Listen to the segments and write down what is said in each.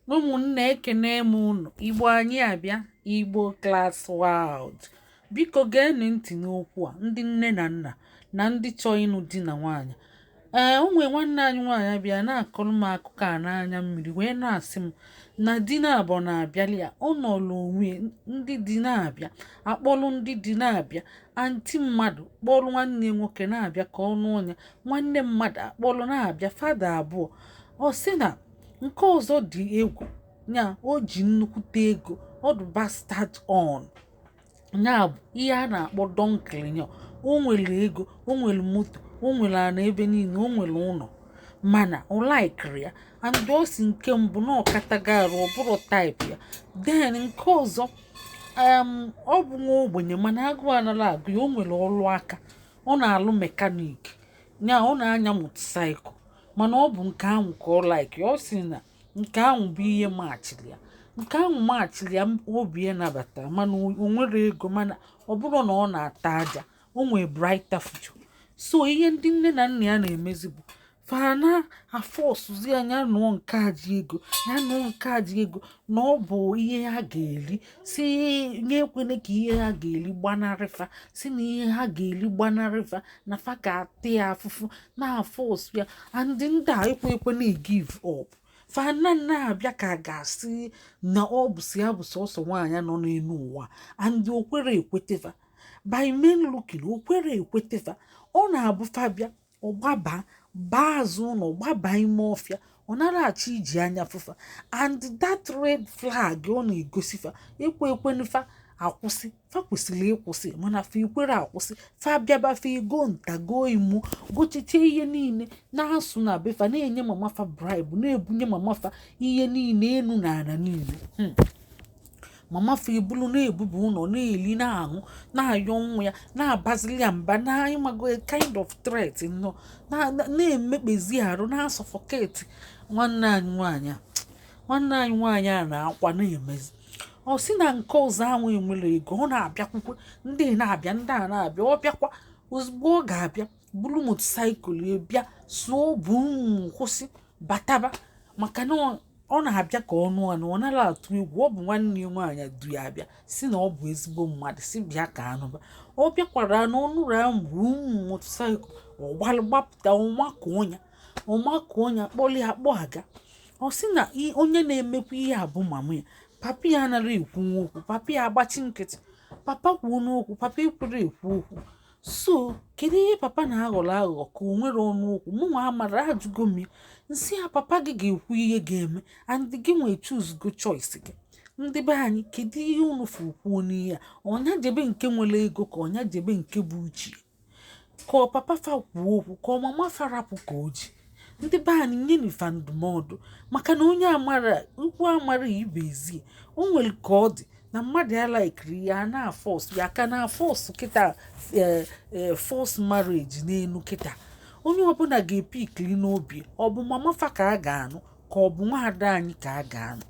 Ụmụnne, ekene m unu. Igbo anyị abịa, Igbo Class World. Biko geenụ ntị n'okwu a, ndị nne na nna na ndị chọọ ịnụ di na nwaanyị. Ee, o nwee nwanne anyị nwaanyị bịa na-akọrọ m akụkọ a n'anya mmiri, wee na-asị m na di na-abọ na-abịali ya. Ọ nọrọ onwe, ndị di na-abịa, akpọrọ ndị di na-abịa, aunty mmadụ kpọrọ nwanne nwoke na-abịa ka ọ nụọ ya, nwanne mmadụ akpọrọ na-abịa, fada abụọ. Ọ sị na nke ọzọ dị egwu ya, o ji nnukwute ego, ọ dị bastard on ya, bụ ihe a na-akpọ donkey ya. O nwere ego, o nwere moto, o nwere ana ebe niile, o nwere ụlọ, mana ọ likeiri ya. And ọ si nke mbụ na ọkatago arụ, ọ bụrụ type ya. Then nke ọzọ, ọ bụ nwa ogbenye, mana agụụ anaghị agụ ya. O nwere ọrụ aka, ọ na-alụ mechanic ya, ọ na-anya motorcycle, mana ọ bụ nke ahụ ka ọ like. Ọ sị na nke ahụ bụ ihe machiri ya, nke ahụ machiri ya, obi ya nabatara, mana o nwere ego, mana ọ bụrụ na ọ na-ata aja, o nwee brighter future. So ihe ndị nne na nna ya na-emezi bụ fana aforcezi anya nụọ nke a ji ego ya, nụọ nke a ji ego, na ọ bụ ihe ha ga-eri. Si nye ekwene ka ihe ha ga-eri gbanarịfa, si na ihe ha ga-eri gbanarịfa, na fa ga-ata ya afụfụ na-aforce ya. And ndị a ekwe ekwe na-egive up. Fana na-abịa ka a ga-asị na ọ bụ si ya bụ sọsọ nwaanyị nọ n'elu ụwa. And o kwere ekwetefa by main looking, o kwere ekwetefa. Ọ na-abụ fabia, ọgbaba baa azụ ụlọ, gbaba ime ọfịa, ọ nara achọ iji anya fụfa. And that red flag ọ na-egosifa, ekwe ekwenufa akwụsị. Fa kwesịrị ịkwụsị, mana fa ekwere akwụsị. Fa bịaba, fa ego nta go imu gochiche ihe niile na-asụ na befa, na-enye mama fa bribe, na-ebunye mama fa ihe niile, enu na ala niile. Mama fa ebulu na-ebubu ụlọ, na-eli, na-aṅụ, na-ayọ nwa ya, na-abazili ya mba, na ịmago a kind of threat nnọọ, na-emekpezi arụ, na-asuffocate nwanne anyị nwaanyị a. Nwanne anyị nwaanyị a na-akwa na-emezi. Ọ sị na nke ọzọ ahụ enwere ego, ọ na-abịakwukwe, ndị na-abịa, ndị a na-abịa. Ọ bịakwa, ozugbo ọ ga-abịa, buru motorcycle ya bịa, sụọ bum, kwụsị, bataba, maka na ọ na-abịa ka ọ nụọ na ọ naghị atụ egwu. Ọ bụ nwanne ya nwaanyị du ya abịa, si na ọ bụ ezigbo mmadụ, si bịa ka anụba. Ọ bịakwara na ọnụrụ ahụ bum motorcycle, ọ gbalụ gbapụta, ọmakụọ ya, ọmakụọ ya, kpọrọ ya kpọ aga. Ọ sị na onye na-emekwa ihe a bụ mama ya. Papa ya anaghị ekwu okwu, papa ya agbachi nkịtị. Papa kwuo n'okwu, papa ekwere ekwu okwu. So kedu ihe papa na-aghọrọ aghụghọ ka o nwere ọnụ okwu? Mụnwa amara, ajụgo m ya, nsị ya, papa gị ga-ekwu ihe ga-eme, and gị nwee choose go choice gị. Ndị be anyị, kedu ihe unu fụ kwuo n'ihe a? Ọnya jebe nke nwere ego, ka ọnya jebe nke bụ uche, ka ọ papa fa kwuo okwu, ka ọ mama fa rapụ ka o ji? Ndị be anyị, nyenifa ndụmọdụ, maka na onye amara ukwu amara ibe ezie. O nwere ka ọ dị na mmadụ ya likeiri ihe a na-aforce ya aka na-aforce kịta, ee, force marriage n'elu kịta. Onye ọbụla ga-epikiri n'obi, ọ bụ mama fa ka a ga-anụ, ka ọ bụ nwaada anyị ka a ga-anụ.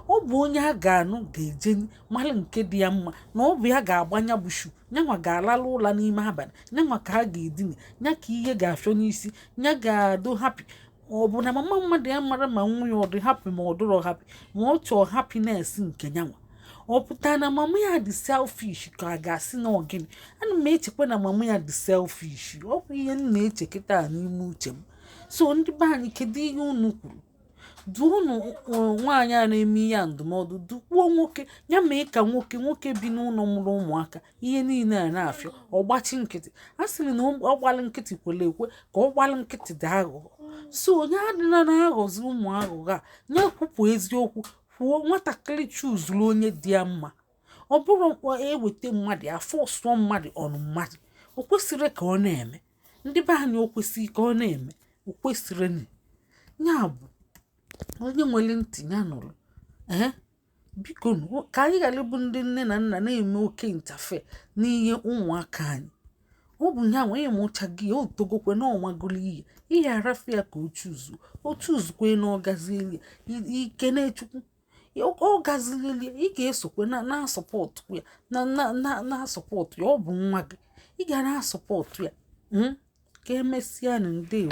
Ọ bụ onye a ga-anụ ga-eje mara nke dị ya mma, na ọ bụ ya ga-agbanya bụ shoe nyanwa, ga-alalụ ụla n'ime abalị nyanwa, ka a ga-edina ya, ka ihe ga-afịọ n'isi ya, ga-adụ happy. Ọ bụ na mama mmadụ ya mara ma nwa ya ọ dị happy ma ọ dụrọ happy, ma ọ chọọ happiness nke nyanwa. Ọ pụtara na mama ya dị selfish, ka a ga-asị na ọ gịnị? Ana m echekwa na mama ya dị selfish. Ọ bụ ihe m na-eche kịta n'ime uche m. So ndị be anyị, kedu ihe unu kwuru? Duonu nwaanyị a na-eme ihe a ndụmọdụ, dukwuo nwoke ya, mee ka nwoke nwoke bi n'ụlọ mụrụ ụmụaka, ihe niile a na-afịọ, ọgbachi nkịtị. A sịrị na ọ gbalị nkịtị kwere ekwe, ka ọ gbalị nkịtị dị aghụghọ. So onye adịna na-aghọzi ụmụ aghụghọ a, ya kwupụ eziokwu, kwuo. Nwatakịrị chooseru onye dị ya mma. Ọ bụrụ eweta mmadụ afọ sụọ mmadụ ọnụ mmadụ, o kwesịrị ka ọ na-eme. Ndị be anyị, o kwesịrị ka ọ na-eme? O kwesịrị ya bụ onye nwere ntị ya nụrụ. Ee, biko nụ, ka anyị ghara ịbụ ndị nne na nna na-eme oke ntafe n'ihe ụmụaka anyị. Ọ bụ ya nwee mụcha gị, o togokwe na ọnwagolo ihe ihe arafu ya ka o choosuo, o choosekwe na ọ gazieli ya ike na-echukwu, ọ gazirili. Ị ga-esokwe na na-asupport ya, na na na na-asupport ya. Ọ bụ nwa gị, ị ga na-asupport ya. Ka emesịa. Ndewo.